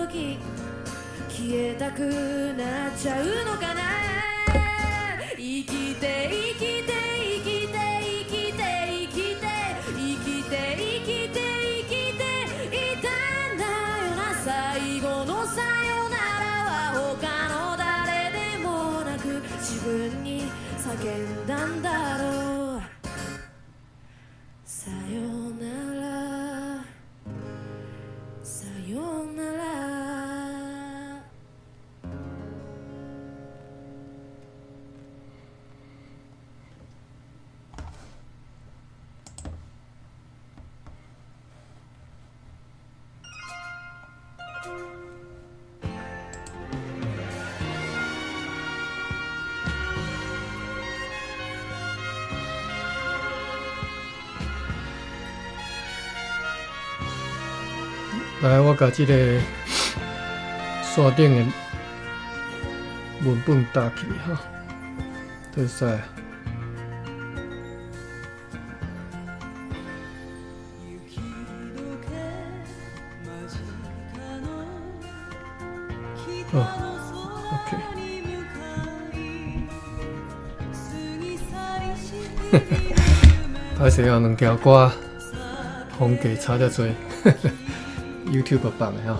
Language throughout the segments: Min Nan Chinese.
時消えたくなっちゃうのかな。生きて生きて生きて生きて生きて生きて生きて生きていたんだよな。最後のさよならは他の誰でもなく自分に叫んだんだろう。さよなら、さよなら。來，我共這个線頂的文本打起吼，會使。好，OK。歹勢哦，兩條歌風格差遮濟，YouTube 放的吼。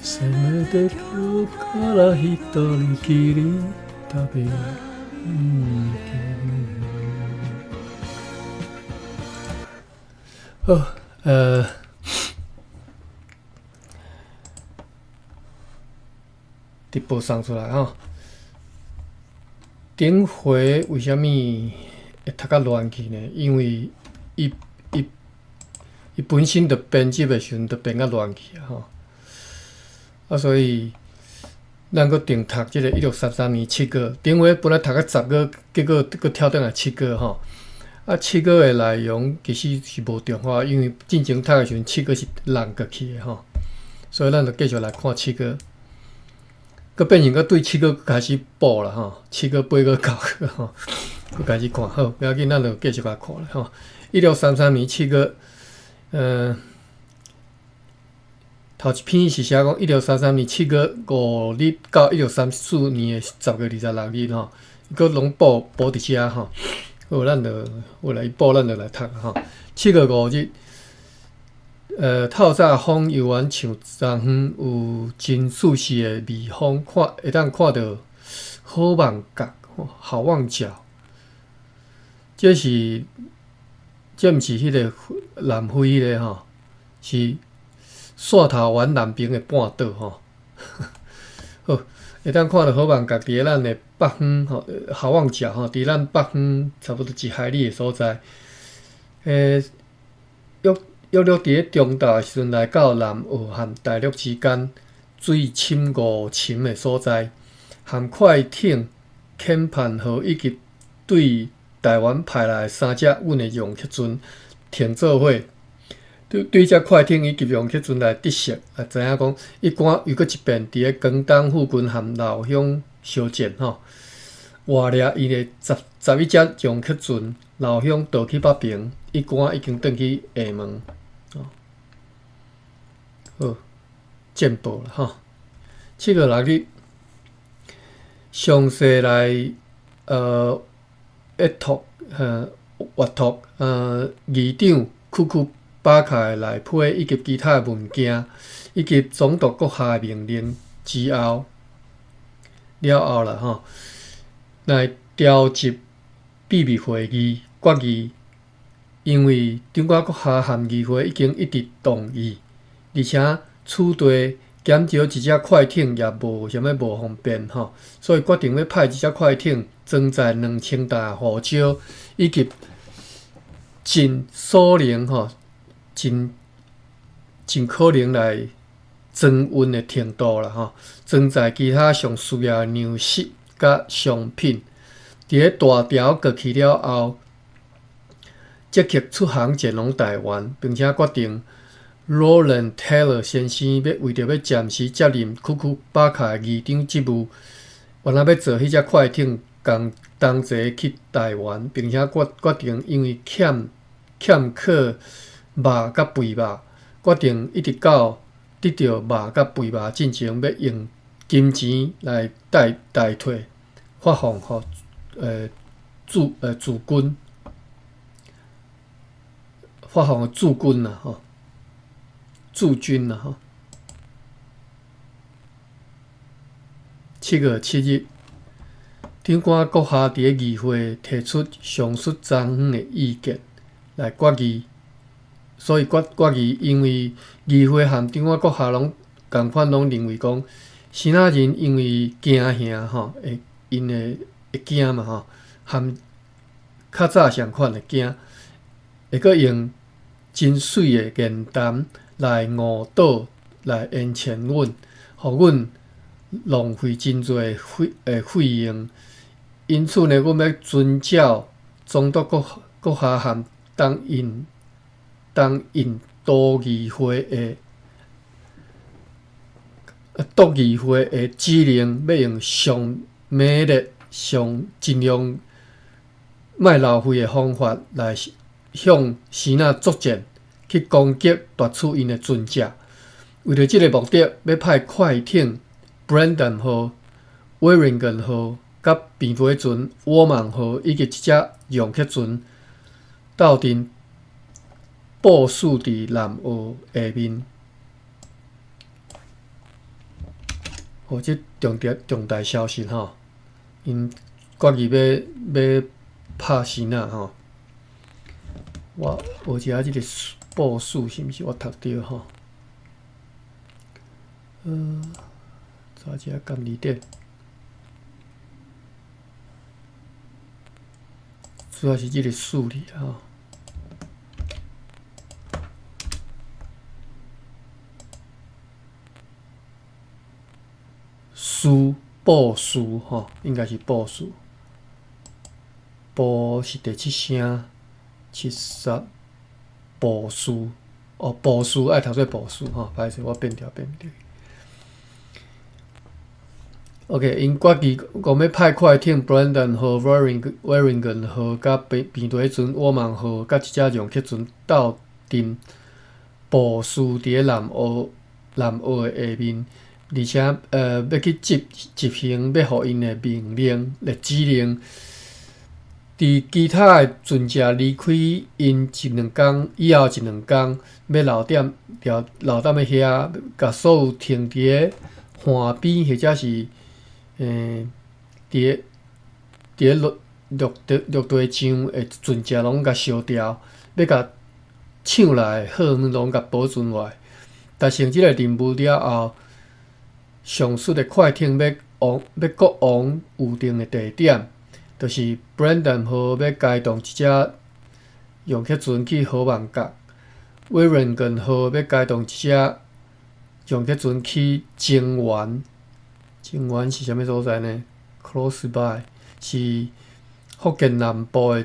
せめて今日から一人きり旅に好，直播送出來吼。頂回為啥物會讀甲亂去呢？因為伊伊伊本身就編輯的時陣就編甲亂去啊吼。啊，所以咱閣重讀這个1633年7月，頂回本來讀到10月，結果閣跳轉來七月吼。啊，七月的內容其實是無重要，因為進前讀的時陣七月是挵過去的吼，所以咱就繼續來看七月。閣變成閣對七月開始補啦吼，7月、8月、9月吼，閣開始看好，不要緊，咱就繼續來看啦吼。1633年7月，頭一篇是寫講1633年7月5日到1634年的10月26日吼，閣攏補補佇遮吼。好，咱就有來補，咱就來讀吼。7月5日，透早風猶原像昨昏有真舒適的微風，看會當看著好望角，好望角。這是，這毋是彼个南非彼个吼，是汕頭灣南邊的半島吼。好，會當看著好望角佇咧咱的北方吼，好望角吼，佇咱北方差不多一海里的所在。約約略佇咧中晝的時陣，來到南澳和大陸之間水深5尋的所在，含快艇遣盼號以及對台灣派來的三隻阮的容克船停做伙。對對，這快艇以及容克船來得悉，也知影講，伊趕又閣一遍佇咧廣東附近和老鄉相戰吼，活掠伊的11隻容克船，老鄉逃去北平，伊趕已經轉去廈門。好，戰報啦吼。7月6日，詳細來閱讀議長庫庫巴卡的內批以及其他的文件，以及總督閣下的命令之後，了後啦吼，來召集秘密會議決議，因為長官閣下和議會已經一致同意，而且此地減少一隻快艇也無啥物無方便吼，所以決定欲派一隻快艇裝載2000擔胡椒，以及盡所能吼，盡盡可能來裝運的程度啦吼，裝載其他上需要的糧食佮商品。佇咧大潮過去了後，即刻出航前往台灣，並且決定 Rowland Taylor 先生欲為著欲暫時接任庫庫巴卡的議長職務，原來欲坐彼隻快艇共同齊去台灣，並且決定因為欠缺肉佮肥肉，決定一直到得著肉佮肥肉進前，欲用金錢來代替發放予駐軍，發放予駐軍啦吼，駐軍啦吼。7月7日，長官閣下佇咧議會提出上述昨昏的意見來決議，所以決議，因為議會和長官閣下攏仝款攏認為講，支那人因為驚嚇吼，會𪜶會驚嘛吼，和較早相款會驚，會閣用真媠的言談來誤導、來緣錢阮，予阮浪費真濟費用。因此呢，阮欲遵照總督閣下和東印度議會的指令，欲用上猛烈、上盡量莫浪費的方法來向支那作戰，去攻擊奪取𪜶的船隻。為著這个目的，欲派快艇 Brandon 號、威靈頓號、佮平底船沃曼號以及一隻讓客船鬥陣部署佇南澳下面。哦，這重大消息吼，𪜶決議欲拍支那吼。我學一下這个部署是毋是我讀著吼？查一下講字典。主要是這个數字吼。署部署吼，應該是部署。部是第七聲，七殺部署哦，部署愛讀做部署吼，歹勢我變調變毋對。OK，𪜶決議講欲派快艇 Brandon 號、威靈頓號、佮平底船沃曼號、佮一隻讓客船鬥陣部署佇咧南澳的下面，而且欲去執行欲予𪜶的命令的指令。佇其他的船隻離開𪜶一兩工以後一兩工，欲留踮咧遐，共所有停佇咧岸邊或者是佇咧陸地上的船隻攏共燒掉，欲共搶來的貨物攏共保存落來。達成這个任務了後，上述的快艇欲國王預定的地點，就是 Brandon 號欲開動一隻讓客船去好望角，威靈頓號欲開動一隻讓客船去增援。增援是啥物所在呢？Close by 是福建南部的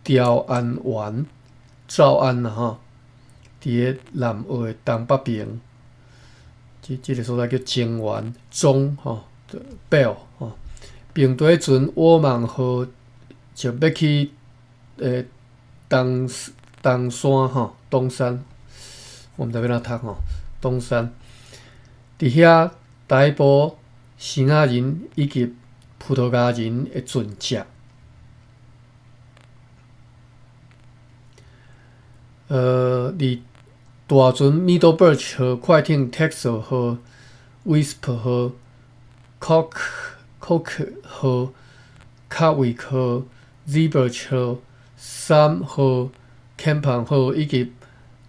潮安縣，潮安啦吼，佇咧南澳的東北邊，這个所在叫增援中吼，表吼。平底船沃曼號就欲去東山吼，東山，我毋知欲按怎讀吼，東山。佇遐逮捕支那人以及葡萄牙人的船隻。佇大船 Middleburg 號、快艇 Texel 號、Wisp 號、Cock 號、卡維號、Zeeburg 號、3號、Campan 號以及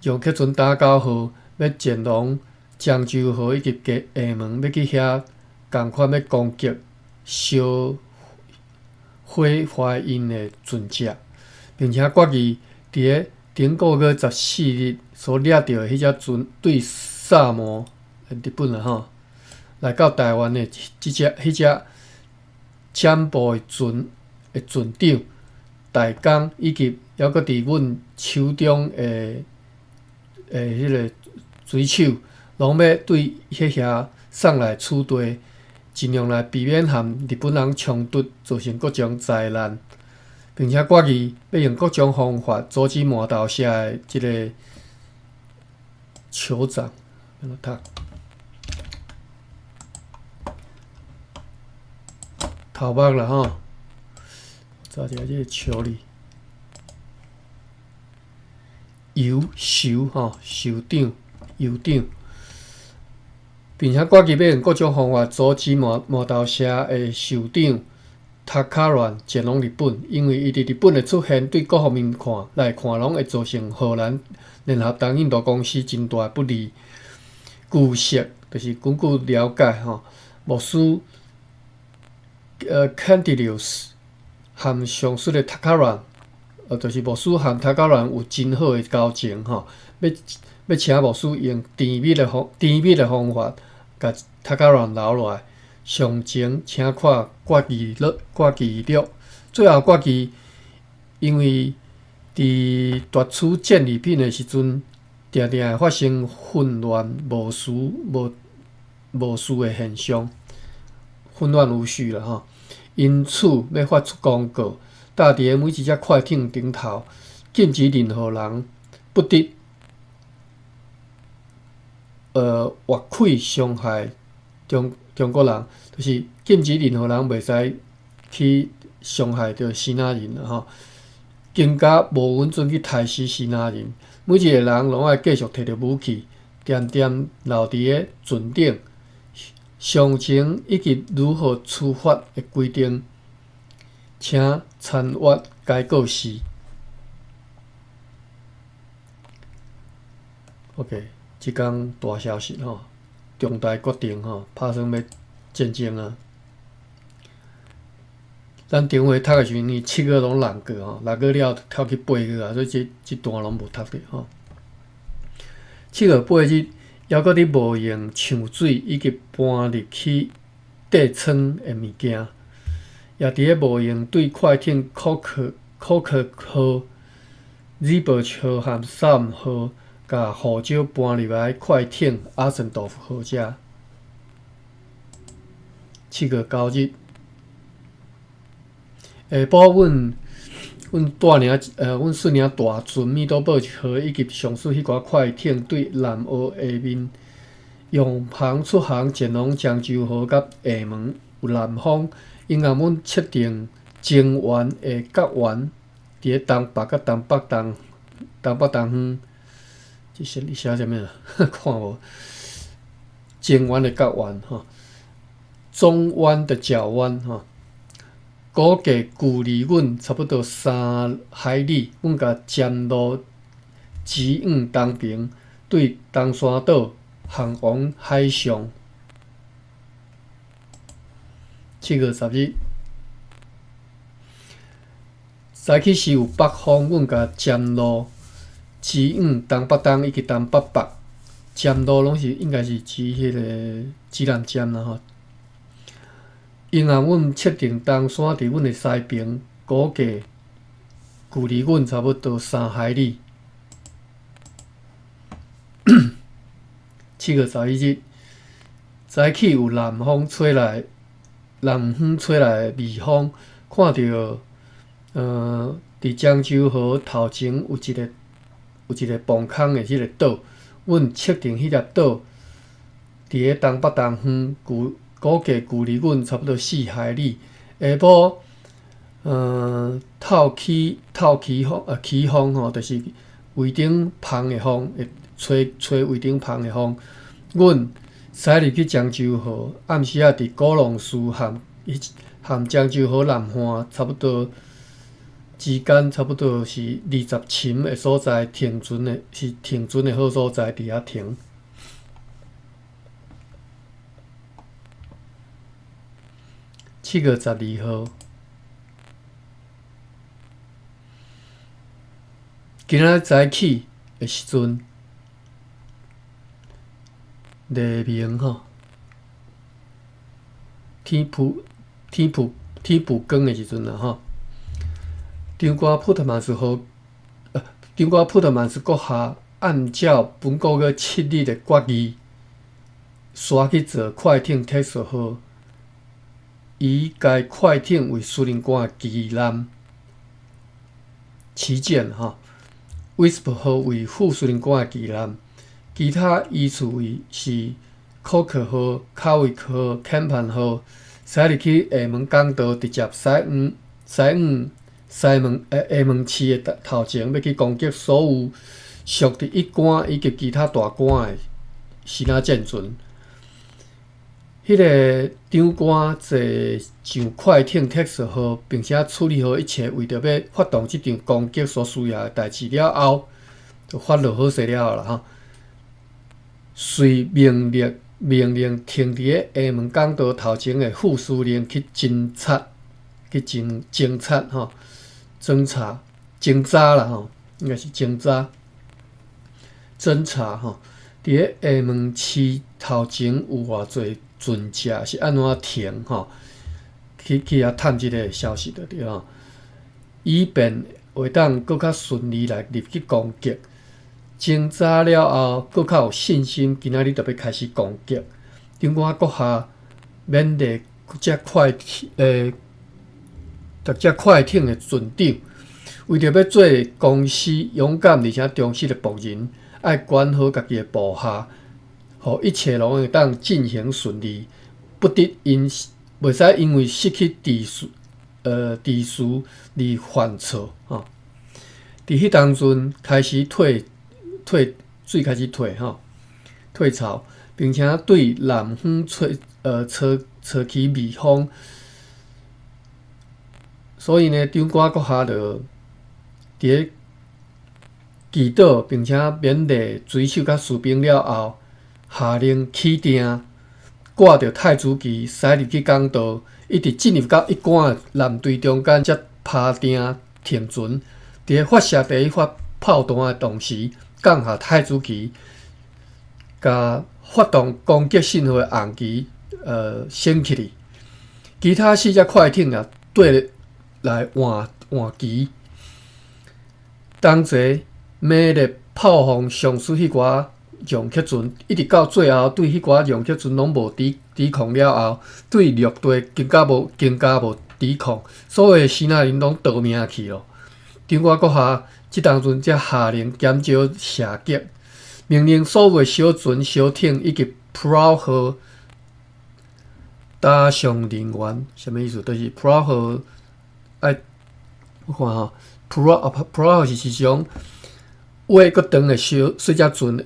讓客船打狗號，欲前往漳州號以及廈門，欲去遐仝款欲攻擊、燒毀壞𪜶的船隻，並且決議佇咧頂個月14日所掠著的彼隻船對薩摩日本啦吼，來到台灣的彼隻占卜的船的船長、大江以及猶閣佇阮手中的彼个水手，攏欲對彼遐送來此地，盡量來避免和日本人衝突，造成各種災難，並且決議欲用各種方法阻止魔豆社的這个酋長。按怎讀？頭目啦吼，查一下這个酋字，酋酋吼，酋長，酋長。並且決議欲用各種方法阻止魔魔豆社的酋長塔卡蘭前往日本，因為伊佇日本的出現，對各方面看來看，攏會造成荷蘭聯合東印度公司真大的不利。據悉，就是根據了解吼，牧師Candelius 和上述的塔卡蘭，就是牧師和塔卡蘭有真好的交情吼，欲欲請牧師用甜蜜的方甜蜜的方法，共塔卡蘭留落來。詳情請看決議錄決議錄。最後決議，因為佇奪取戰利品的時陣，定定會發生混亂無序無無序的現象，混亂無序啦吼。因此，欲發出公告，貼佇每一隻快艇頂頭，禁止任何人不得越軌傷害中中國人，就是禁止任何人袂使去傷害著支那人啦吼。更加無允准去刣死支那人。每一個人攏愛繼續提著武器，恬恬留佇咧船頂。詳情以及如何處罰的規定，請參閱該告示。OK，這工大消息吼，重大決定吼，拍算欲戰爭啊！咱頂回讀的時陣，因為7月攏落過吼，落過了跳去8月啊，所以這這段攏無讀著吼。7月8日，猶閣佇模型搶水以及搬入去底倉的物件，也佇咧模型對快艇可克可克號、熱波號和三號，共胡椒搬入來快艇阿森多夫號遮。7月9日，下晡，阮阮帶領阮率領大船米多堡號以及上述彼寡快艇對南澳下面用航出航前往漳州河佮廈門有南風，因暗阮設定增援的角員佇咧東北佮東北東東北東方，這是你寫啥物啊？看無增援的角員吼，中灣的角灣吼。估計距離阮差不多3海里，阮共尖路指往東爿，對東山島航往海上。7月10日，早起時有北風，阮共尖路指往東北東以及東北北。尖路攏是應該是指彼個指南針啦吼。因暗阮設定東山佇阮的西爿，估計距離阮差不多3海里。7月11日，早起有南風吹來，南方吹來的微風，看著，佇漳州河頭前有一个有一个磅空的彼个島，阮設定彼粒島佇咧東北東方，距估計距離阮差不多4海里。下晡，透起透起風，起風吼，就是桅頂帆的風，會吹吹桅頂帆的風。阮駛入去漳州河，暗時仔佇古浪事和和漳州河南岸差不多之間，差不多是20尋的所在停船的，是停船的好所在，佇遐停。7月12號，今仔早起的時陣，黎明吼，天曝天曝天曝光的時陣啦吼，長官普特曼斯號，長官普特曼斯閣下按照本個月7日的決議，徙去坐快艇鐵索號。以該快艇為司令官的旗艦旗艦吼，Wisp 號為副司令官的旗艦，其他依次為是庫克號、卡維克號、坎潘號，駛入去廈門港道，直接駛往駛往西門廈門市的頭前，欲去攻擊所有屬佇一桿以及其他大桿的支那戰船。彼个長官坐上快艇鐵索號，並且處理好一切為著欲發動這場攻擊所需要的代誌了後，就發落好勢了後啦吼，遂命令停佇咧廈門港道頭前的副司令去偵察、去偵偵察吼，偵查、偵查啦吼，應該是偵查、偵查吼，佇咧廈門市頭前有偌濟船隻是按怎停吼？去遐探這个消息就對吼，以便會當閣較順利來入去攻擊。偵查了後，閣較有信心，今仔日就欲開始攻擊。長官閣下勉勵這快艇逐隻快艇的船長，為著欲做公司勇敢而且忠實的僕人，愛管好家己的部下，予一切攏會當進行順利，不得因袂使因為失去秩序而犯錯吼。佇彼當陣開始退退水開始退吼，退潮，並且對南方吹吹吹起微風，所以呢，長官閣下就佇咧祈禱，並且勉勵水手佮士兵了後，下令起碇，掛著太子旗，駛入去港道，一直進入到一桿的艦隊中間，才拋碇停船。佇咧發射第一發炮彈的同時，降下太子旗，共發動攻擊信號的紅旗升起來。其他四隻快艇也對來換換旗，同齊猛烈炮轟上述彼寡撞擊船，一直到最後對彼寡撞擊船攏無抵抗了後，對陸地更加無抵抗，所有的支那人攏逃命去咯。長官閣下這當陣才下令減少射擊，命令所有的小船、小艇以及 Proud 號搭上人員，啥物意思？就是 Proud 號愛我看吼，Proud 號是一種尾閣長的小細隻船，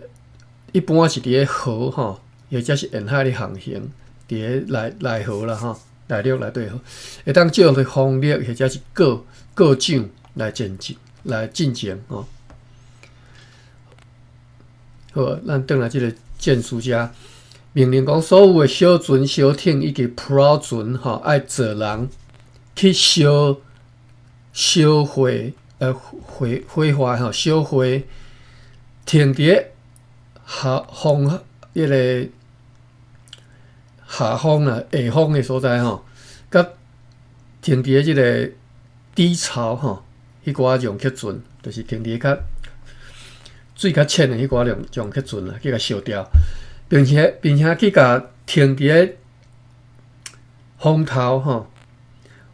一般是佇咧河吼，或者是沿海咧航行，佇咧內河啦吼，內陸內底河，會當借著風力或者是過槳來前進來進前吼。好，咱轉來這个戰書遮，命令講所有的小船、小艇以及 Proud 船吼，愛坐人去燒燒毀毀毀壞吼，燒毀停佇咧下風彼个下風啦、下風的所在吼，佮停佇咧這个低潮吼，彼寡撞擊船，就是停佇咧較水較淺的彼寡撞擊船啊，去共燒掉，並且去共停佇咧風頭吼，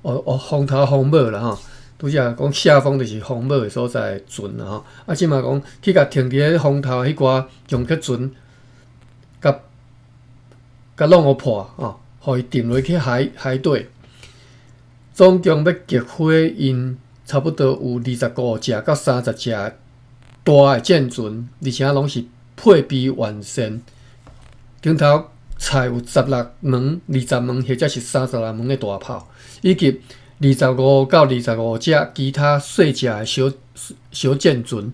哦哦風頭風尾啦吼，拄才講下風就是風尾的所在船啦吼，啊這馬講去共停佇咧風頭彼寡撞擊船，共共弄予破吼，予伊沉落去海底。總共欲擊毀𪜶差不多有25隻到30隻大的戰船，而且攏是配備完善，頂頭載有16門、20門或者是36門的大炮，以及25到25隻其他細隻的小小戰船。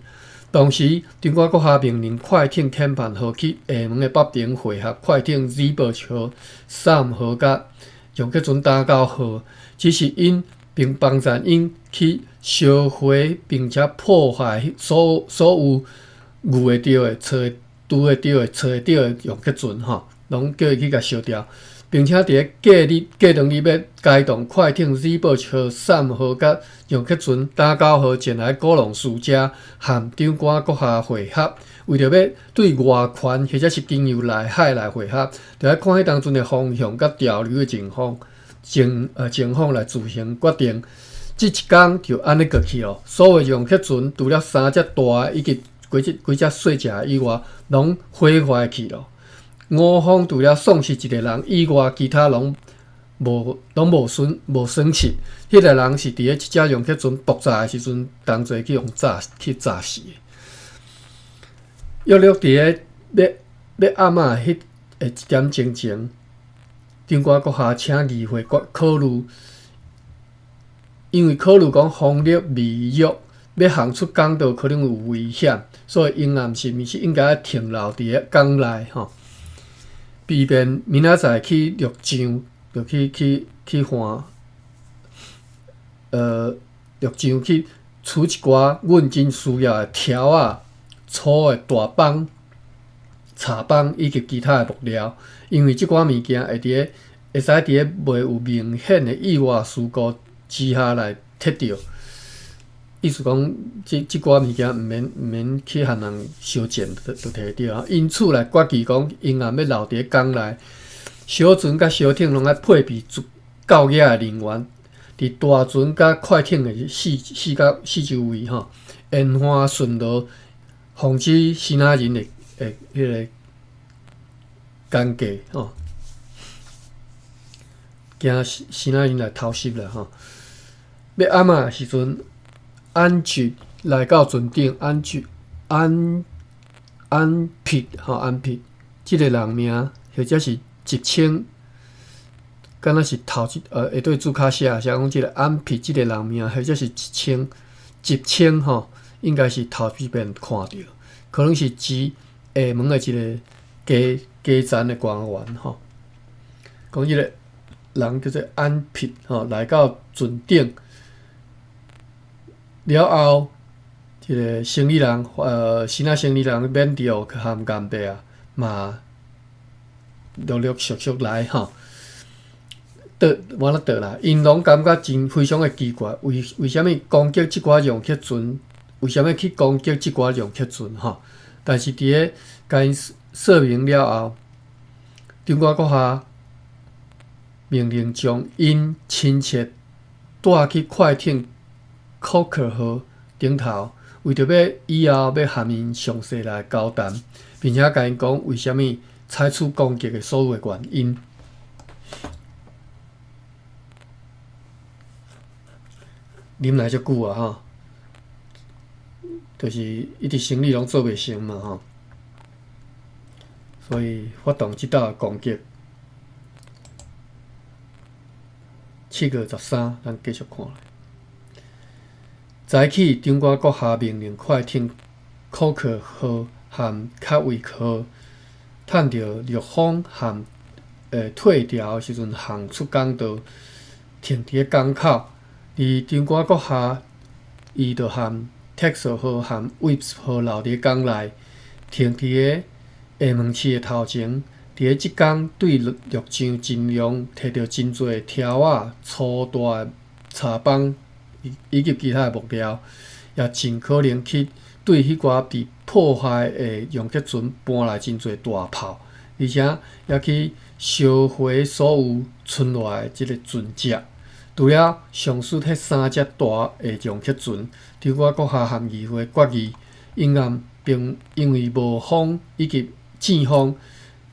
同時，長官閣下命令快艇坎潘號去廈門的北爿會合快艇 Zeeburg 號、三號佮撞擊船打狗號，指示𪜶並幫贊𪜶去燒毀並且破壞所有遇會著的、揣拄會著的、揣會著的撞擊船吼，攏叫伊去共燒掉，並且佇咧隔日隔兩日欲開動快艇 Zeeburg 號、三號佮撞擊船打狗號前來古浪事遮和長官閣下會合，為著欲對外環或者是經由內海來會合，著愛看彼當陣的風向佮潮流的情況。情況來自行決定。這一工就按呢過去囉。所有楊克船除了三隻大以及幾隻細隻以外，攏毀壞去囉。五方除了喪失一個人以外，其他攏無損失。彼個人是佇咧一隻楊克船爆炸的時陣，同齊去予炸死的。約略佇咧欲暗仔彼1點鐘前，長官閣下請議會考慮，因為考慮講風力微弱，欲航出港道可能有危險，所以永暗是毋是應該停留佇咧港內吼，避免明仔載去陸上，就去換，陸上去取一寡阮真需要的條仔、粗的大枋、柴枋以及其他的木料，因為這寡物件會使佇咧袂有明顯的意外事故之下來摕著。意思講，這寡物件毋免去予人相戰就摕著啊。因此來決議講，永暗欲留佇咧港內，小船佮小艇攏愛配備足夠額的人員，佇大船佮快艇的四角四周圍吼，沿岸巡邏，防止支那人的彼個奸計吼，驚支那人來偷襲啦吼。欲暗仔的時陣，安吉來到船頂，安吉安安皮吼，安皮這個人名，或者是職稱，敢若是頭一下底註卡寫講這個安皮這個人名，或者是職稱吼，應該是頭一遍看著，可能是指廈門的一個基層的官員吼。講這個人叫做安皮吼，來到船頂。了後，這個生意人，支那生意人免掉含干伯啊，嘛陸陸續續來吼，倒完了倒來，𪜶攏感覺真非常的奇怪，為啥物攻擊這寡楊克船？為啥物去攻擊這寡楊克船？吼？但是佇咧共𪜶說明了後，長官閣下命令將𪜶親切帶去快艇可克號頂頭，為著欲以後欲和𪜶詳細來交談，並且共𪜶講為啥物採取攻擊的所有的原因。忍耐足久啊，吼，就是一直生理攏做袂成嘛，吼，所以發動這道攻擊。7月13，咱繼續看。早起，長官閣下命令快艇可克號和卡維克號，趁著熱風和退潮的時陣，航出港道，停佇咧港口。而長官閣下，伊就和特索號和威斯號留佇咧港內，停佇咧廈門市的頭前。佇咧這工對陸上盡量摕著真濟條仔、粗大的柴枋以及其他的木料，也盡可能去對彼寡佇破壞的楊克船搬來真濟大炮，而且也去燒毀所有存落來的這个船隻。除了上述彼三隻大的楊克船，長官閣下和議會決議，永暗並因為無風以及陣風，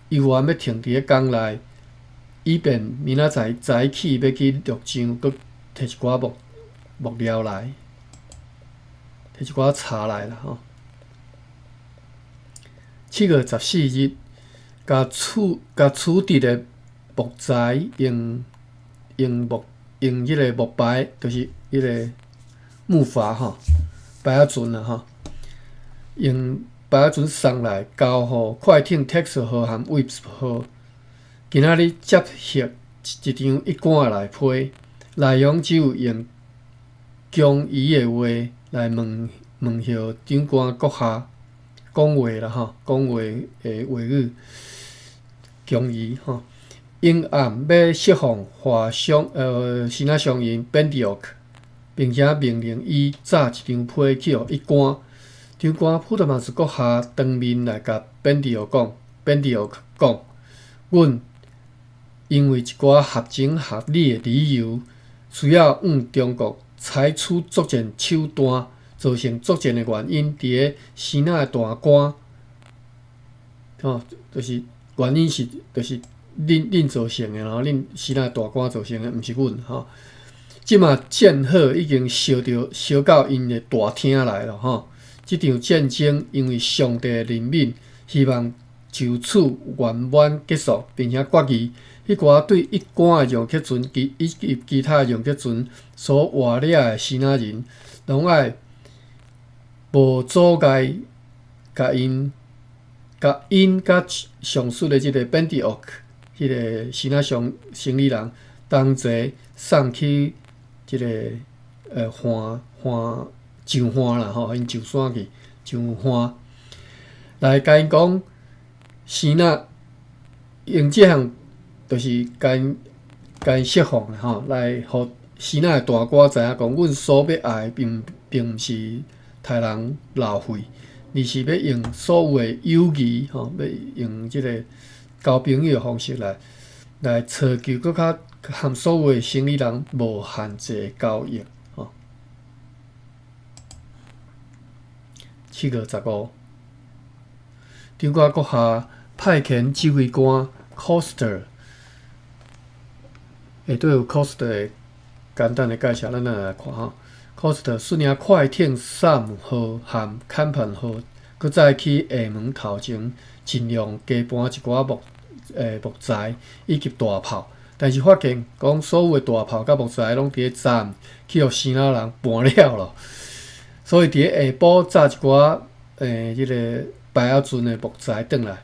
猶原欲停佇咧港內，以便明仔載早起欲去陸上，閣摕一寡木料來，摕一寡柴來啦吼。7月14日，共處置的木材用彼個木牌，就是彼個木筏吼，排仔船啦吼，用排仔船送來交予快艇 Texel 號和 Whips 號。今仔日接獲一張一貫的內批，內容只有用恭儀的話來問候長官閣下講話啦吼，講話的話語，恭儀吼。永暗欲釋放華商支那商人本迪奧克，並且命令伊紮一張批去予一官。長官普特曼斯閣下當面來共本迪奧克講，阮因為一寡合情合理的理由，需要向中國採取作戰手段，造成作戰的原因，佇咧支那的大官，吼，就是原因是就是恁造成的吼，恁支那大官造成的，毋是阮吼。這馬戰火已經燒著燒到𪜶的大廳來了吼。這場戰爭因為上帝的憐憫，希望就此圓滿結束，並且決議，彼寡對一貫的楊克船及以及其他楊克船所活掠的支那人，攏愛無阻礙，共𪜶佮上述的這个本地沃彼个支那商生理人同齊送去這个岸岸上岸啦吼，𪜶上山去上岸，來共𪜶講，支那用這項就是共𪜶釋放吼，來予支那的大官知影講，阮所欲愛並毋是刣人流血，而是欲用所有的友誼吼，欲用這个交朋友的方式來尋求閣較和所有的生理人無限制的交易吼。7月15，長官閣下派遣指揮官 Coster，下底有 Coster 的簡單的介紹，咱來看吼。Coster 率領快艇三號和坎潘號，閣再去廈門頭前盡量加搬一寡木材以及大炮，但是發現講所有的大炮佮木材攏佇咧昨去予支那人搬了囉，所以佇咧下晡紮一寡這个排仔船的木材轉來，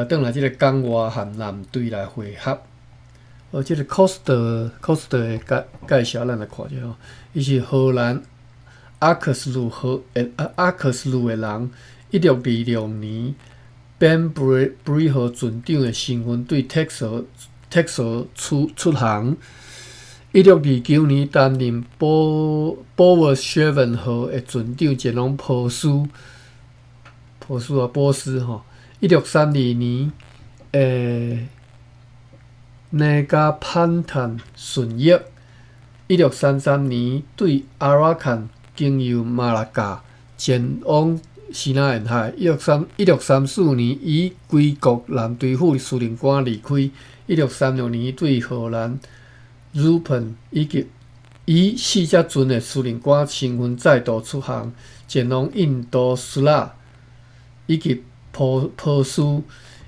轉來這个港外和艦隊來會合。這个 Coster 的介紹，咱來看者吼，伊是荷蘭阿克斯魯的人，1626年本布里號船長的身份對特索出航。1629年擔任波爾雪文號的船長前往波斯啊波斯吼。1632年，內加潘坦順役。1633年對阿拉坎經由馬六甲前往支那沿海。1634年以歸國艦隊副司令官離開。1636年對荷蘭魯本以及以四隻船的司令官身份再度出航，前往印度斯拉以及波斯。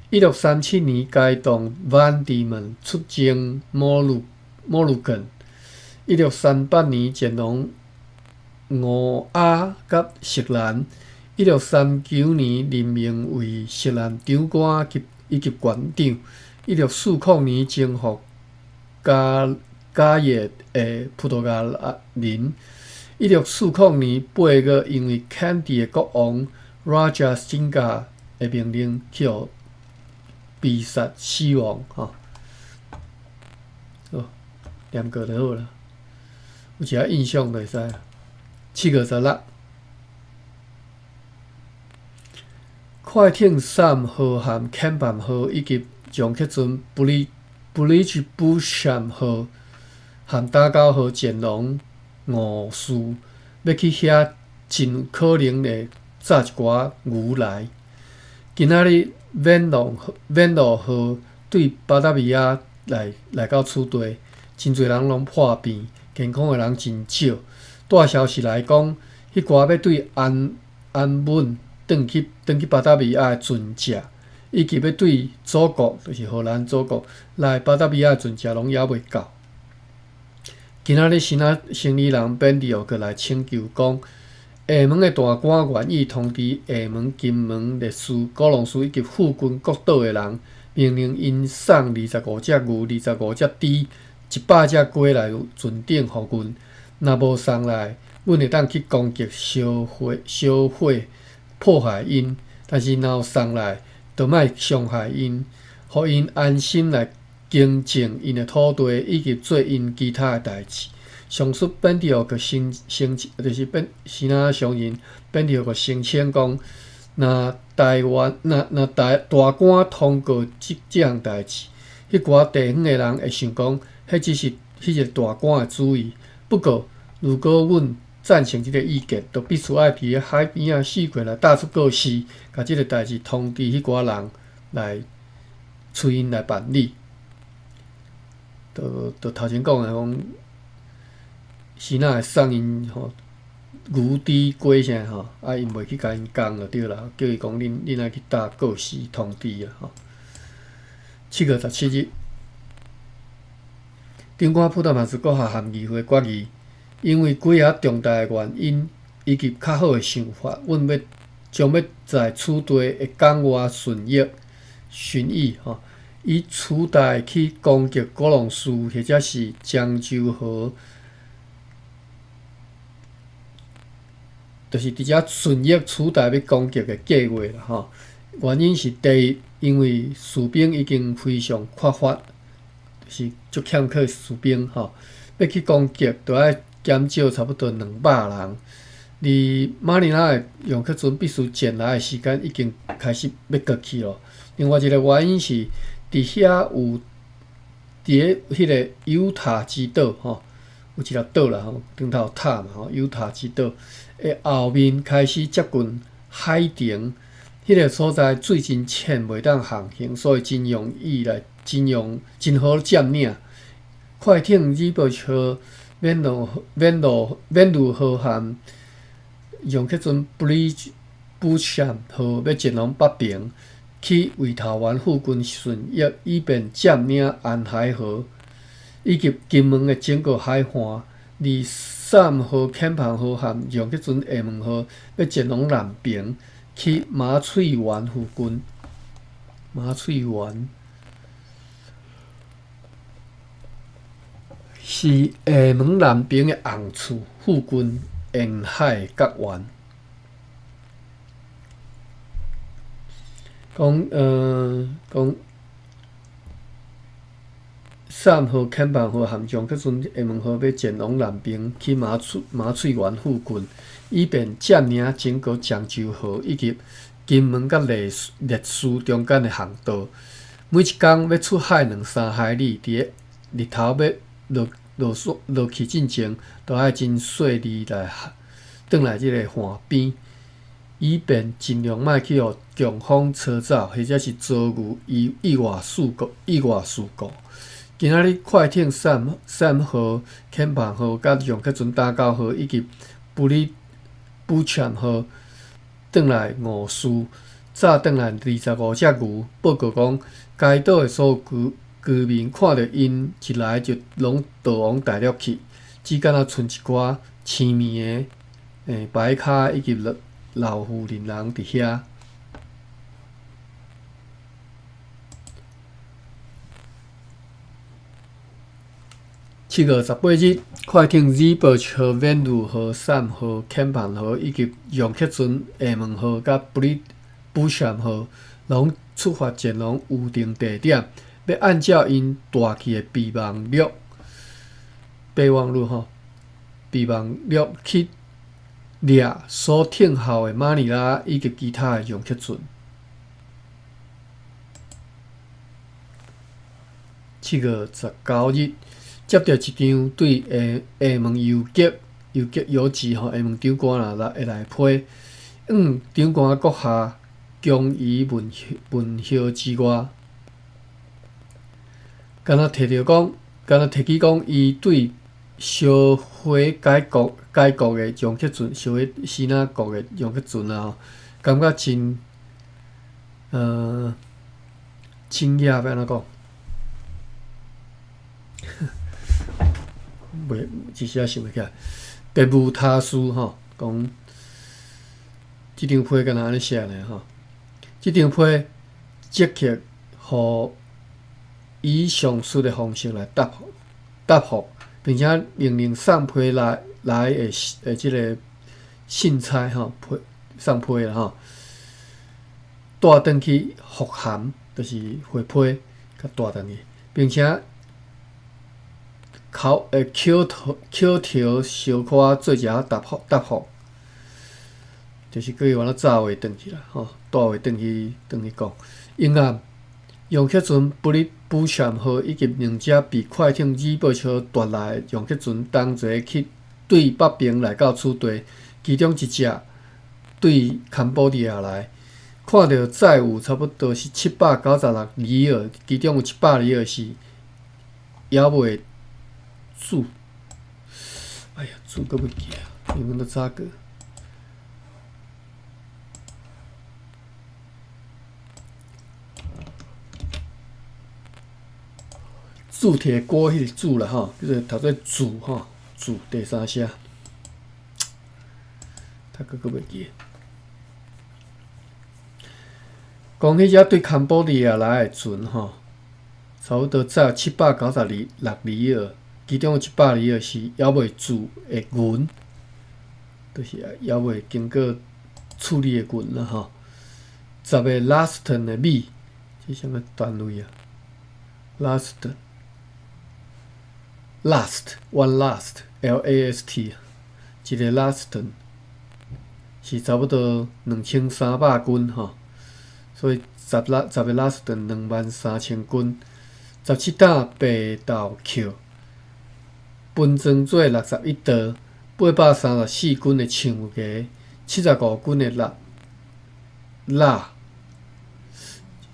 1637年，偕同万迪門出征摩魯根。1638年，前往吳亞佮錫蘭。1639年，任命為錫蘭長官及以及館長。1640年，征服加耶的葡萄牙人。1640年8月，因為坎迪的國王 Raja Singa 的命令，去予被殺死亡。吼，好，念過就好啦。有一下印象就會使。7月16，快艇3號和坎潘號以及楊克船布里布什號和打狗號前往吳士，欲去遐真可能會紮一寡牛來。今仔日免洛號對巴達維亞來到此地，真濟人攏破病，健康的人真少。帶消息來講，彼寡欲對安穩轉去巴達維亞的船隻，以及欲對祖國，就是荷蘭祖國來巴達維亞的船隻，攏猶未到。今仔日支那生理人本地又閣來請求講，廈門的大官願意通知廈門、金門、烈士、古浪事以及附近各島的人，命令𪜶送25隻牛、25隻豬、100隻雞來船頂予阮。若無送來，阮會當去攻擊、燒毀、破壞𪜶。但是若有送來，就莫傷害𪜶，予𪜶安心來耕種𪜶的土地，以及做𪜶其他的代誌。上述本地閣聲稱，就是本支那商人本地閣聲稱講，若台灣若若大大官通告這這項代誌，彼寡地方的人會想講，彼只是彼個大官的主意。不過，如果阮贊成這个意見，就必須愛佇海邊仔四圍來貼出告示，共這个代誌通知彼寡人來催𪜶來辦理。就就頭前講的講，是哪會送𪜶吼牛豬雞啥吼，啊𪜶袂去共𪜶講就對啦，叫伊講恁恁愛去貼告示通知啊吼。7月17日，長官普達馬斯閣下含議會決議，因為幾仔重大的原因以及較好的想法，阮欲將欲在此地的港外巡弋巡弋吼，以取代去攻擊古浪事或者是漳州河，就是佇遮巡弋取代欲攻擊的計劃啦吼。原因是第一，因為士兵已經非常缺乏，就是足欠缺士兵吼，欲去攻擊，著愛減少差不多200人。而馬尼拉的楊克船必須前來的時間已經開始欲過去囉。另外一个原因是，佇遐有佇咧彼个猶塔之島吼，有一粒島啦吼，頂頭有塔嘛吼，猶塔之島的後面開始接近海澄，彼个所在水真淺，袂當航行，所以真容易來，真容真好佔領。快艇李伯號免落免落免入河漢，楊克船布里布什號欲前往北平，去圍頭灣附近巡弋，以便佔領安海河以及金門的整個海岸。而3號遣龐號和楊克船廈門號欲前往南平，去麻翠園附近。麻翠園是廈門南平的紅厝附近沿海的角灣。講講3號遣龐號和楊克船廈門號欲前往南平，去麻翠麻翠園附近，以便佔領整個漳州河以及金門佮麗麗嶼中間的航道。每一工欲出海兩三海里，佇咧日頭欲落落落去進前，都愛真細膩來轉來這个岸邊，以便盡量莫去予強風吹走，或者是遭遇意意外事故。意外事故。今仔日快艇三三號、遣龐號、佮楊克船打狗號以及布里布全號轉來吳嶼，載轉來25隻牛。報告講，該島的所有居居民看著𪜶一來就攏逃往大陸去，只敢若賰一寡青面的、白跤以及老老婦人人佇遐。7月18日，快艇李伯號、免入號、3號、遣龐號以及楊克船廈門號佮布里布什號，攏出發前往預定地點，欲按照𪜶帶去的備忘錄、備忘錄吼、備忘錄去掠所聽候的馬尼拉以及其他的楊克船。7月19日，接著一張對廈廈門郵局、郵局郵局吼，廈門長官啦來來批，長官閣下強於問問候之外，敢若提著講，敢若提起講，伊對燒毀該國該國的楊克船，燒毀支那國的楊克船啊，感覺真驚訝，欲按怎講？袂，一時仔想袂起來。別無他事吼，講這張批敢若按呢寫爾吼，這張批即刻予以上述的方式來答覆答覆，並且命令送批來來的的這个信差吼，批送批啦吼，帶轉去復函，就是回批，共帶轉去，並且口口頭口頭小可做一下答覆答覆，就是叫伊按怎走話轉去啦吼，帶帶話轉去轉去講。永暗楊克船布里布什號以及兩隻被快艇李伯超奪來的楊克船同齊去對北爿來到此地，其中一隻對坎波迪亞來，看著載有差不多是796里爾，其中有700里爾是猶未煮。哎呀，煮閣袂記啊，英文都早過。鑄鐵鍋彼個鑄啦吼，叫做讀做煮吼，煮第三聲，讀閣閣袂記。講彼隻對坎波迪亞來的船吼，差不多載796里爾，其中有100里爾是猶未鑄的銀，就是猶未經過處理的銀啦吼。10個 laston 的米，這啥物單位啊？laston。last one last L A S T 一個 laston 是差不多2300斤吼，所以10個 laston 23,000斤，17擔白豆殼，分裝做61袋，834斤的橡皮，75斤的蠟蠟，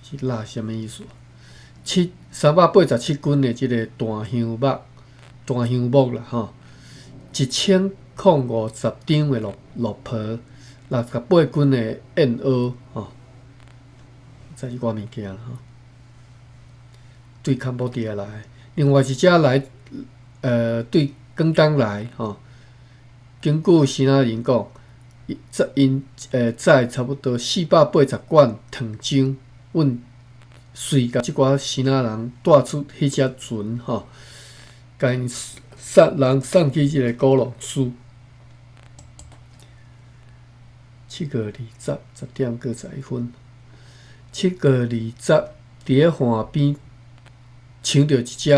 是蠟啥物意思？387斤的這個檀香木。檀香木啦吼，1050張的綠皮，68斤的燕窩吼，這一寡物件啦吼。對坎波迪亞來，另外一隻來，對廣東來吼。根據生仔人講，𪜶載差不多480罐糖漿，阮隨共這寡生仔人帶出彼隻船吼。共𪜶送人送去這個古羅斯。7月20，10點閣11分。7月20，佇咧岸邊搶著一隻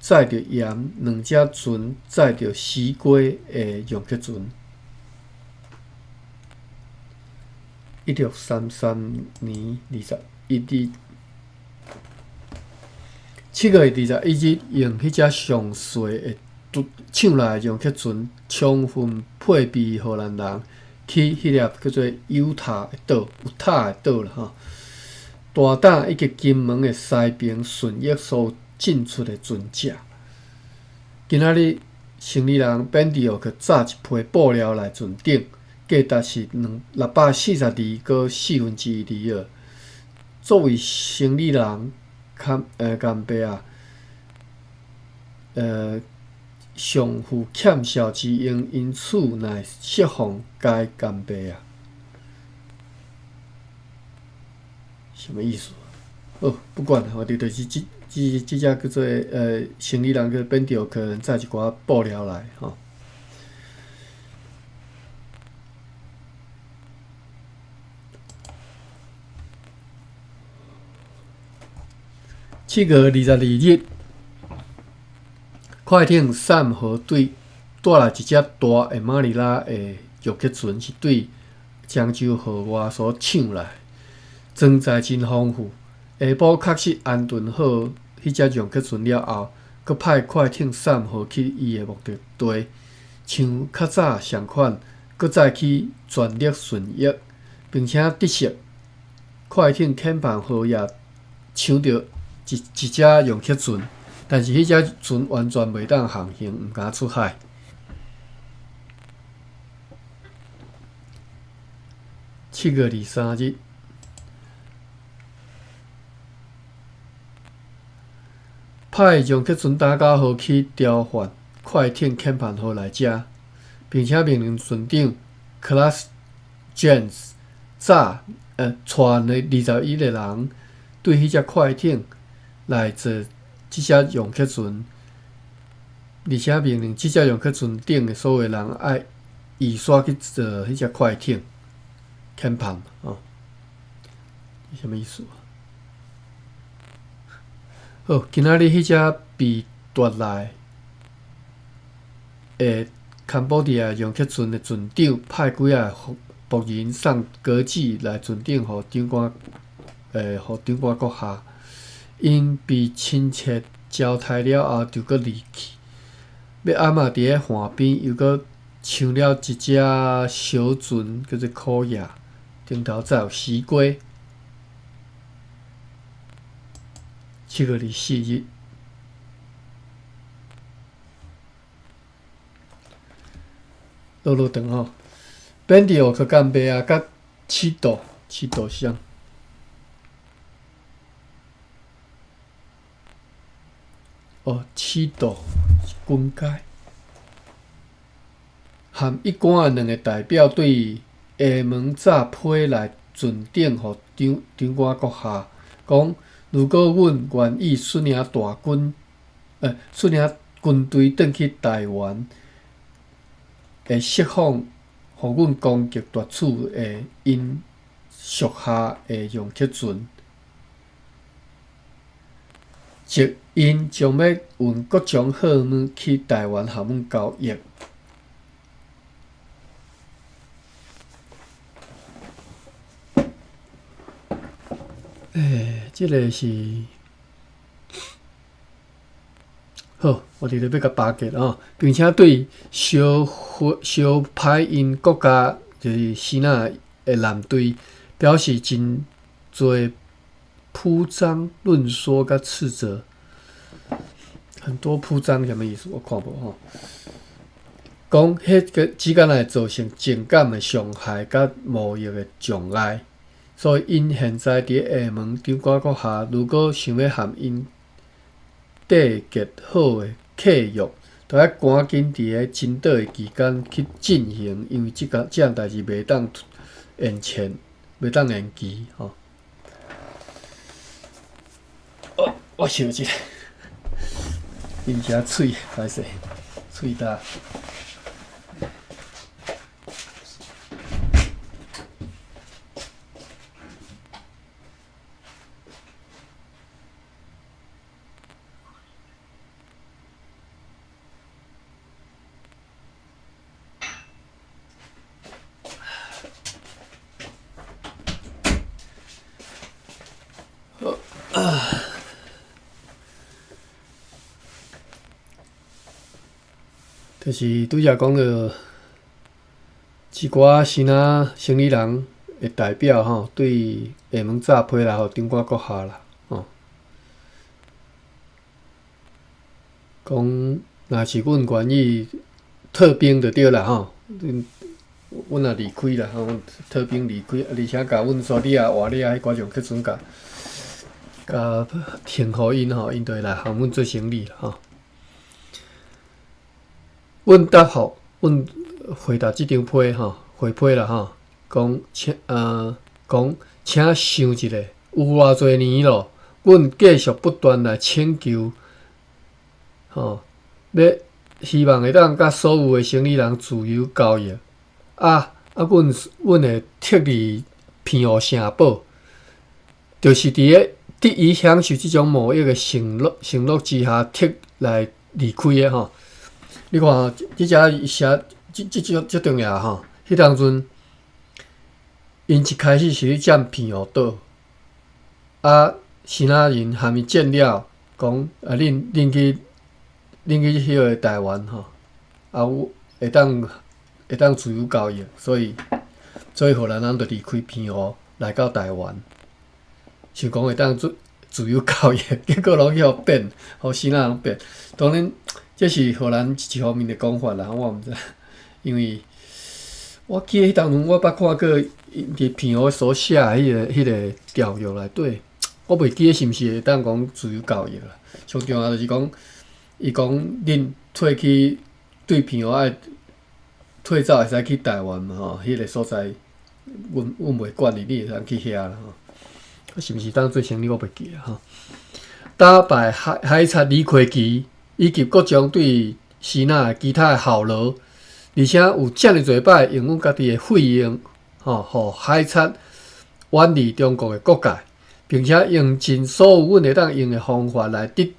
載著鹽、兩隻船載著絲瓜的楊克船。1633年21日。7月21日，用彼隻上細的搶來的楊克船，充分配備荷蘭人去彼粒叫做尤塔的島，有塔的島啦吼。大胆以及金門的西爿順益所進出的船隻。今仔日生理人變地去紮一批布料來船頂，價值是642.1里爾。作為生理人，干爸啊，尚負欠銷之用，因此乃釋放該干爸啊。啥物意思？好，不管啦，反正就是這隻叫做生理人叫變著可能載一寡布料來吼。7月22日，快艇散河隊帶來一隻大的馬尼拉的玉克船，是對漳州河外所搶來，裝載真豐富。下晡確實安頓好彼隻楊克船了後，閣派快艇散河去伊的目的地，像較早仝款，閣再去全力順益，並且得悉快艇遣判號也搶著一隻楊克船，但是彼隻船完全袂當航行，毋敢出海。7月23日，派楊克船打狗號去調換快艇遣判號來遮，並且命令船長克拉斯詹斯早帶21個人對彼隻快艇來坐這隻楊克船，而且命令這隻楊克船頂的所有人愛預先去坐彼隻快艇遣判哦，啥物意思？好，今仔日彼隻被奪來的坎波迪亞楊克船的船長派幾仔僕人送歌子來存頂予長官，予長官閣下。𪜶被親切招待了後，就閣離去。欲暗仔佇咧岸邊，又閣乘了一隻小船，叫做苦葉，頂頭載有西瓜。7月24日。落落長吼，貶佇奧克甘馬仔佮七度，七度是啥？哦，七度是軍階。含一官的兩個代表對廈門早批來存頂予長長官閣下，講如果阮願意率領大軍，率領軍隊轉去臺灣，會釋放予阮攻擊奪取的𪜶屬下的楊克船，則𪜶將欲運各種貨物去臺灣和阮交易。這个是好，我佇咧欲共巴結吼，並且對相相歹𪜶國家，就是支那的艦隊，表示真濟鋪張論說佮斥責。很多鋪張啥物意思？我看無吼。講彼个只敢若會造成情感的傷害佮貿易的障礙。所以，𪜶現在佇廈門長官閣下，如果想欲和𪜶締結好的契約，就愛趕緊佇咧真短的期間去進行，因為這個這項代誌袂當延遲，袂當延期吼。我想一下，啉一下喙，歹勢，喙焦。好啊，就是拄才講著一寡支那生理人的代表吼，對廈門早批來予長官閣下啦，吼，講若是阮願意退兵就對啦，吼，阮若離開啦，吼，退兵離開，而且共阮沙里亞、瓦利亞彼寡種去船共共停予𪜶吼，𪜶就會來和阮做生理啦，吼。阮答覆，阮回答這張批吼，回批啦吼，講請講請想一下，有偌濟年咯，阮繼續不斷來請求，吼，欲希望會當佮所有的生理人自由交易，啊啊，阮阮會撤離澎湖城堡，就是佇咧得以享受這種貿易的承諾承諾之下，撤來離開的吼。你看吼，這遮寫這這這這重要吼。彼當陣，𪜶一開始是去佔澎湖島，啊，支那人含伊戰了，講啊，恁恁去恁去彼个臺灣吼，啊，有會當會當自由交易，所以所以荷蘭人就離開澎湖來到臺灣，想講會當自自由交易，結果攏去予變，予支那人變。當然，這是荷蘭一方面的講法啦，我毋知，因為我記得彼當陣我捌看過𪜶佇澎湖所寫的彼個彼個條約內底，我袂記得是毋是會當講自由交易啦。上重要就是講，伊講恁退去對澎湖愛退走會使去臺灣嘛吼，彼個所在，阮阮袂管你，你會當去遐啦吼。是毋是當做生理我袂記啊吼。打敗海海賊李魁奇以及各種對支那的其他的效勞，而且有遮爾濟擺用阮家己的費用，吼，予海賊遠離中國的國界，並且用盡所有阮會當用的方法來得，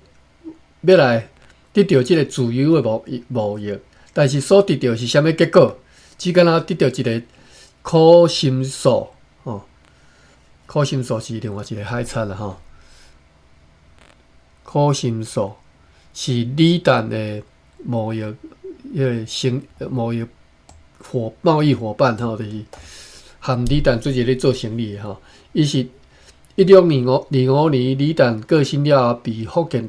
欲來得著這个自由的貿易貿易，但是所得著是啥物結果？只敢若得著一个苦心素吼，苦心素是另外一个海产啦吼。苦心素是李旦的贸易彼个生贸易伙贸易伙伴吼，就是和李旦做伙咧做生意的吼。伊是一六25年，李旦过身了后，被福建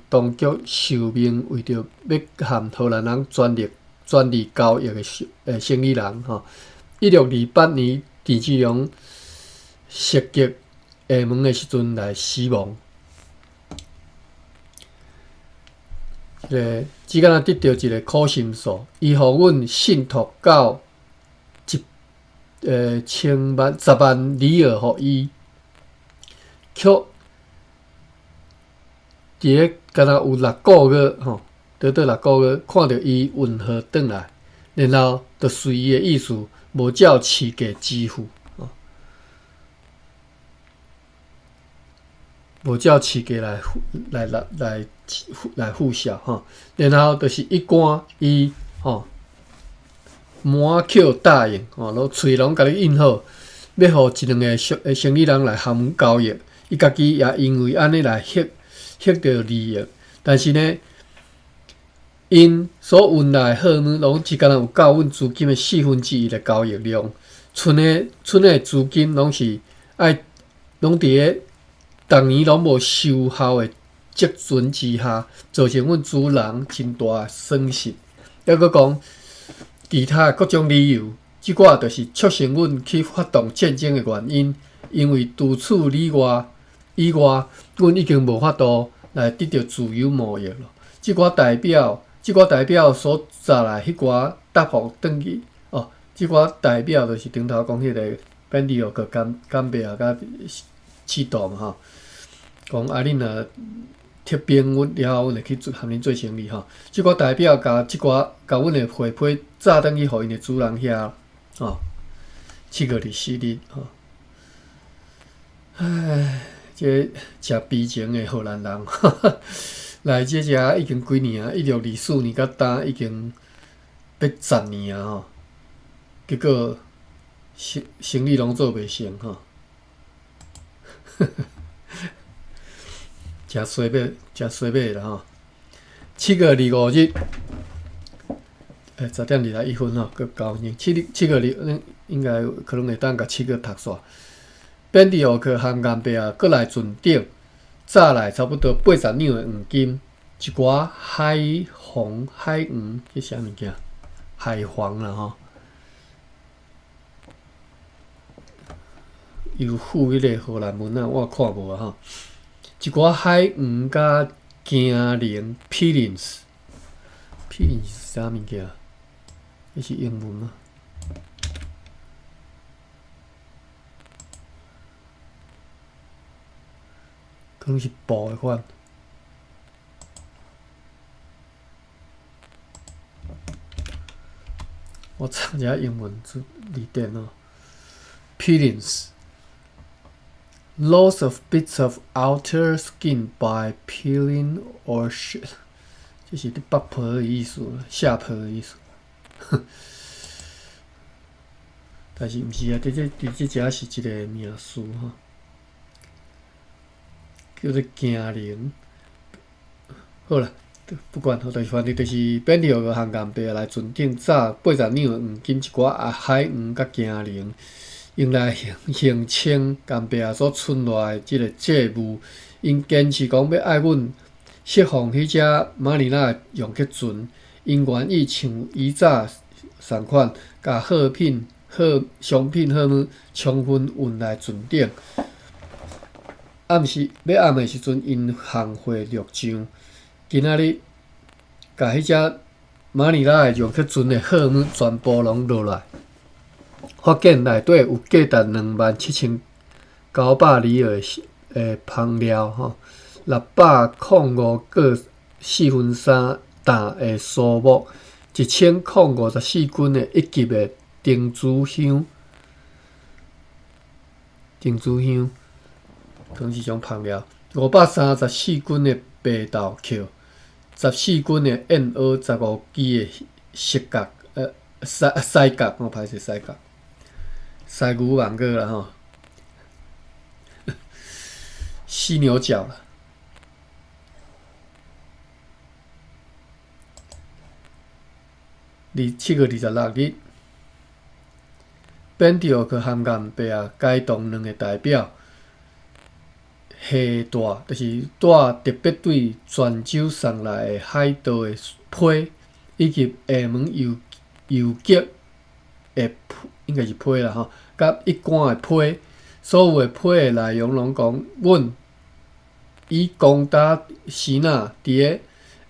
当局受命为著欲和荷兰人专利交易的生意人吼。1628年，郑芝龙袭击厦门的时阵来死亡。这个只敢若得著一个苦心素，伊予阮信托到一千万10万里尔予伊，却伫咧敢若有六个月吼，短短六个月，看著伊运货转来，然后就随伊的意思，无照市价支付，无照市价来付销吼，然后就是一关伊吼满口答应吼，拢喙拢共你应好，欲予一两个生意人来和阮交易，伊家己也因为按呢来获著利益，但是呢，𪜶所运来的货物拢只敢若有够阮资金的1/4的交易量，賰的资金拢是爱拢伫咧逐年拢无收效的积存之下，造成阮主人真大的损失。犹阁讲其他各种理由，这寡就是促成阮去发动战争的原因。因为除此以外，阮已经无法度来得著自由贸易了。这寡代表所载来彼寡答复转去哦，这寡代表就是顶头讲彼个本地学甘比亚佮尺度嘛吼，讲啊，恁若撤兵，阮了后阮会去做和恁做生意吼。这寡代表共这寡共阮的货批早转去予𪜶的主人遐吼。7月24日吼，唉，这诚悲情的荷兰人。来这遮已经几年啊？1624年到今已经欲10年啊吼，结果生意拢做袂成吼，诚衰尾，诚衰尾啦吼。7月25日，10点21分吼，阁九分。七月二，应该可能会当共七月读煞。本地学客和岩壁啊，阁来船顶。载来差不多80两的黄金，一寡海黄、海黄，这啥物件？海黄啦吼。有附彼个荷兰文啊，我看无啊吼。一寡海黄佮精灵 （Pilins），Pilins 是啥物件？这是英文吗？可能是布的款。我查一下英文字典哦。Peelings, loss of bits of outer skin by peeling or shed，这是咧剥皮的意思，卸皮的意思。但是毋是啊？伫这遮是一个名词吼。叫做惊灵，好啦，不管，就是反正就是变著个和岩壁来船顶载80两的黄金，一寡啊海黄佮惊灵，用来还清岩壁所存落来的这个债务。𪜶坚持讲欲爱阮释放彼只马尼拉的用客船，𪜶愿意像以早仝款，共货品、货商品货物充分运来船顶。暗时欲暗的时阵，𪜶行货录账。今仔日，共彼只马尼拉的用客船的货物全部拢落来，发现内底有价值27,900里尔的香料吼，605.75担的苏木，1054斤的一级的丁珠香，丁珠香。可能是种香料，534斤的白豆壳，14斤的燕窝，15支的犀角，犀角，我歹势犀角。犀牛蠓哥啦吼，犀牛角啦。7月26日，变著去含岩白啊，该党两个代表携带，就是带特别对泉州送来的海盗的批，以及厦门游游击的批，应该是批啦吼，佮一竿的批，所有的批的内容攏讲，阮以攻打支那伫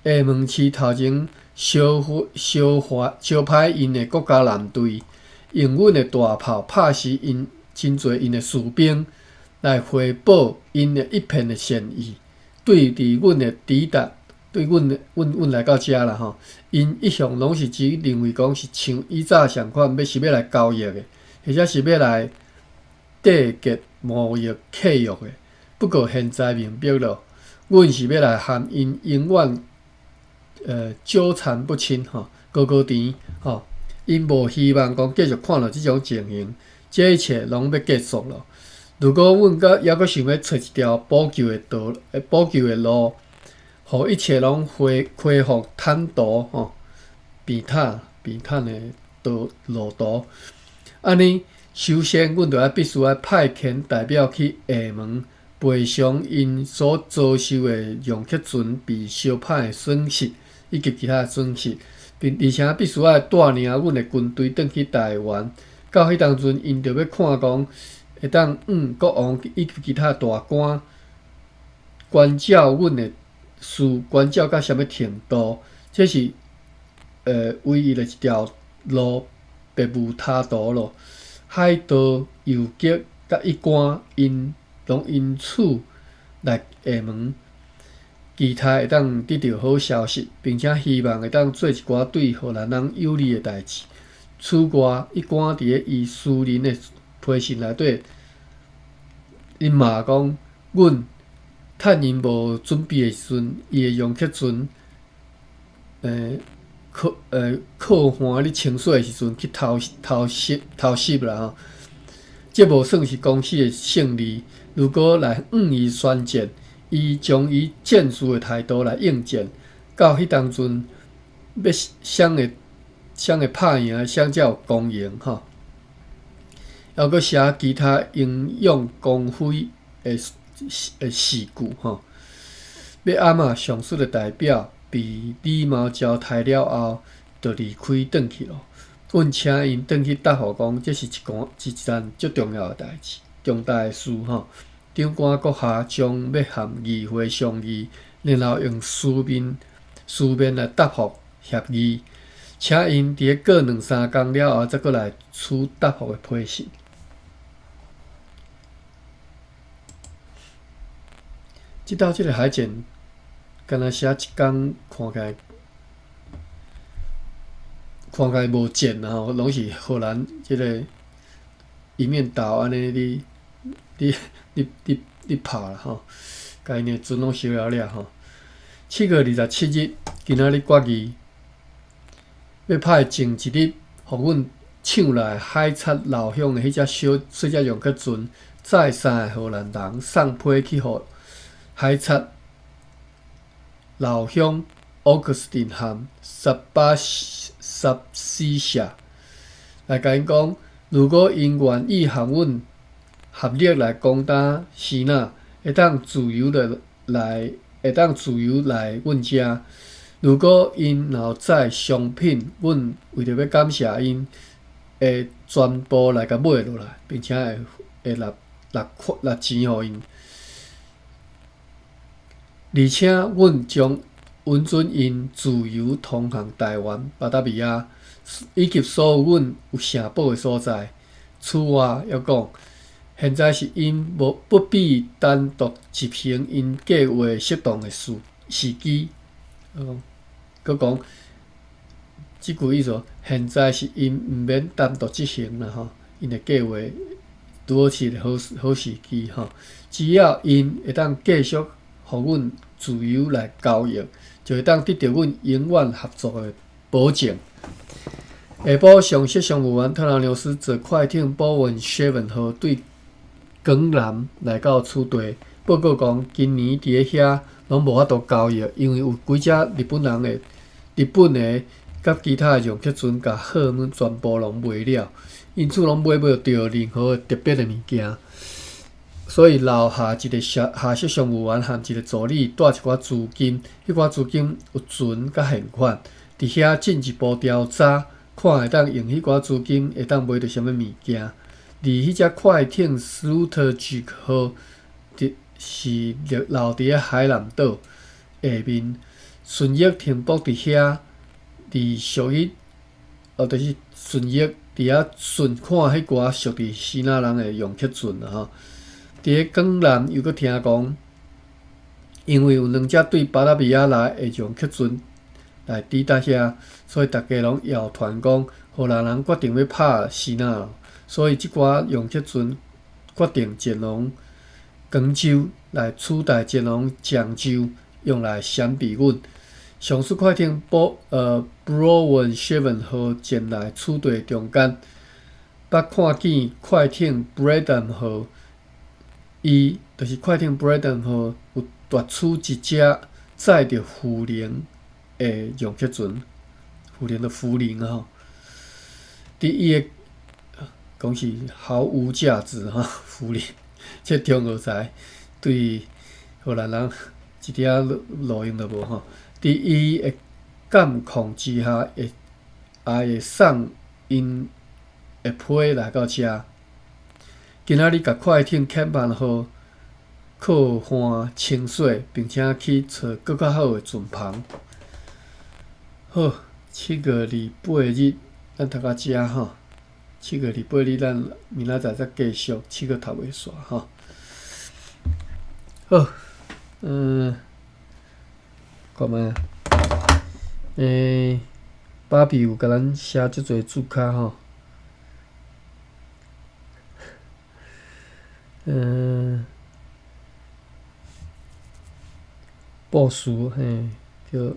个厦门市头前。烧毁、烧坏、烧歹𪜶的国家舰队，用阮的大炮拍死𪜶真济𪜶的士兵，来回报𪜶的一片的善意。对伫阮的抵达，对阮的阮阮来到遮啦吼，𪜶一向攏是只认为讲是像以早仝款，欲是欲来交易的，或者是欲来缔结贸易契约的。不过现在明白了，阮是欲来和𪜶永远。纠缠不清吼，高高甜吼，𪜶無希望講繼續看著這種情形，這一切攏欲結束囉。如果阮閣猶閣想欲揣一條補救的道，補救的路，予一切攏恢恢復坦途吼，平坦平坦的道路途。按呢，首先阮著愛必須愛派遣代表去廈門賠償𪜶所遭受的楊克船被燒歹的損失。以及其他損失，並而且必須愛帶領阮的軍隊轉去台灣。到彼當陣，𪜶著欲看講會當國王以及其他大官關照阮的事，關照到啥物程度？這是唯一的一條路，別無他途咯。海盜、游擊佮一官，𪜶攏因此來廈門。期待會當得著好消息，並且希望會當做一寡對荷蘭人有利的代誌。此外，伊官佇咧伊私人的批信內底，𪜶嘛講，阮趁𪜶無準備的時陣，伊會用客船，靠岸咧清水的時陣去偷偷襲偷襲啦吼。這無算是公司的勝利。如果來向伊宣戰，伊將以戰士的態度來應戰，到彼當陣，欲誰會誰會拍贏，誰才有光榮吼。猶閣寫其他英勇光輝的的事故吼。欲按怎上述的代表被禮貌招待了後，就離開轉去囉。阮請𪜶轉去答覆講，這是一件一件足重要的代誌，重大的事吼。長官閣下將欲和議會商議，然後用書面書面來答覆協議，請𪜶佇咧過兩三工了後，才閣來取答覆的批信。這道這个海戰，敢若寫一工看起來看起來無戰啊吼，攏是荷蘭這个一面倒按呢咧。咧咧咧咧拍啦吼，共𪜶的船攏燒了了吼。7月27日，今仔日決議，欲派前一日予阮搶來海賊老鄉的彼隻小細隻楊克船，載三个荷蘭人送批去予海賊老鄉奧古斯丁和十八十四社來共𪜶講，如果𪜶願意和阮合力來攻打支那，會當自由的來，會當自由來阮遮。如果𪜶若有載商品，阮為著欲感謝𪜶，會全部來共買落來，並且會會納納款納錢予𪜶。而且，阮將允准𪜶自由通航台灣、巴達維亞以及所有阮有城堡的所在。此外，猶講，現在是𪜶無不必單獨執行𪜶計劃適當的時時機。閣講，這句意思，現在是𪜶毋免單獨執行啦吼，𪜶的計劃拄好是一個好好時機吼。只要𪜶會當繼續予阮自由來交易，就會當得著阮永遠合作的保證。下晡上席商務員特蘭牛斯坐快艇波文 Seven 號對江南來到此地，報告講今年佇咧遐攏無法度交易，因為有幾隻日本人的日本的佮其他的楊克船共貨物全部攏賣了，因此攏買無著任何特別的物件。所以留下一個下下席商務員和一個助理帶一寡資金，彼寡資金有船佮現款，佇遐進一步調查，看會當用彼寡資金會當買著啥物物件。而彼隻快艇 Strategic 號佇是留留佇咧海南島下面，順益停泊佇遐，佇屬於哦，就是順益佇遐順看彼寡屬佇支那人的楊克船啦吼。佇咧江南又閣聽講，因為有兩隻對巴達維亞來的楊克船來抵達遐，所以逐家攏謠傳講，荷蘭人決定欲拍支那，所以這寡楊克船決定前往廣州來取代前往漳州，用來閃避阮。上述快艇波Blauw Seven 號前來此地中間，捌看見快艇 Brandon 號，伊就是快艇 Brandon 號有奪取一隻載著茯苓的楊克船，茯苓的茯苓吼，佇伊的講是毫無價值吼，茯苓，這中藥材對荷蘭人一點仔路用都無吼。佇伊的監控之下，會也會送𪜶的批來到遮。今仔日共快艇 Kempen 號靠岸清洗，並且去揣閣較好的船帆。好，7月28日，咱讀到遮吼。七月二八日，咱明仔載再繼續，七月讀袂煞吼。好，看覓啊？芭比有共咱寫足濟字卡吼。布殊嘿，對。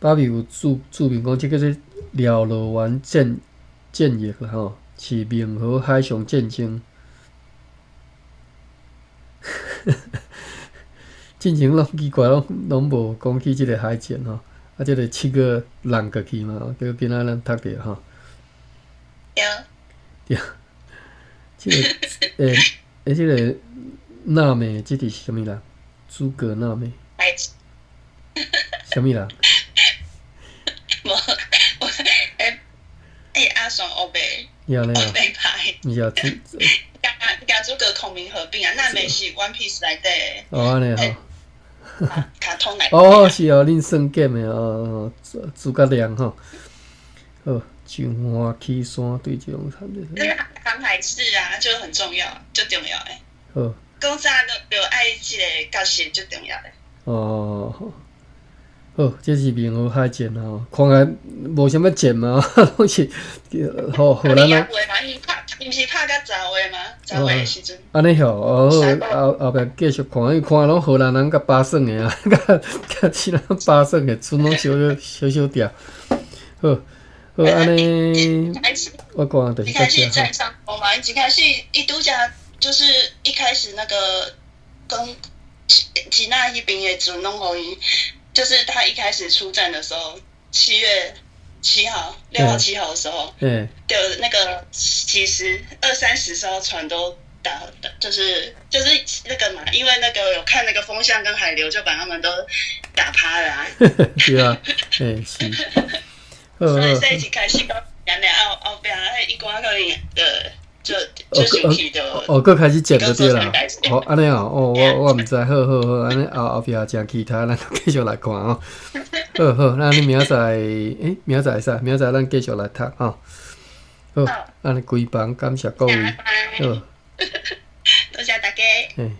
芭比有注注明講，這叫做廖樂園戰役啦吼，是明和海上戰爭。進前攏奇怪，攏攏無講起這个海戰吼，啊，這个七月浪過去嘛，結果今仔咱讀著吼。對。對。這个這个娜美，這个是啥物人？諸葛娜美。啥物人？無，我阿爽黑白。黑白拍。毋是啊，共諸葛孔明合併啊，娜美是 One Piece 內底。哦，按呢吼。卡通內。哦，是哦，恁算計的哦，諸葛亮吼。好，上岸起山對這種產業。那個航海士啊，就很重要，足重要的。好。講早就愛這个角色足重要的。哦，好，這是明和海戰吼，看來無啥物戰嘛，攏是荷荷蘭人。伊毋是拍甲十月嗎？十月的時陣。按呢吼，哦好，後後壁繼續看，因為看攏荷蘭人佮巴耍的啊，佮支那巴耍的，船攏小小小小條。好，好，按呢，我看就是一開始佔上風嘛，一開始伊拄才就是一開始那個跟支那彼邊的船攏予伊，就是他一開始出戰的時候，7月7號、6號、7號的時候，就那個其實二三十艘船都打，就是那個嘛，因為那個有看那個風向跟海流，就把他們都打趴了啊。對啊，是。所以一開始講，然後後後壁伊關可能就生氣就。哦，閣開始戰就對啦。哦，按呢哦，哦，我毋知，好好好，按呢後後壁誠期待，咱繼續來看哦。好好，那你明仔載，明仔載會使，明仔載咱繼續來讀吼。好，按呢關房，感謝各位。好。多謝大家。嘿。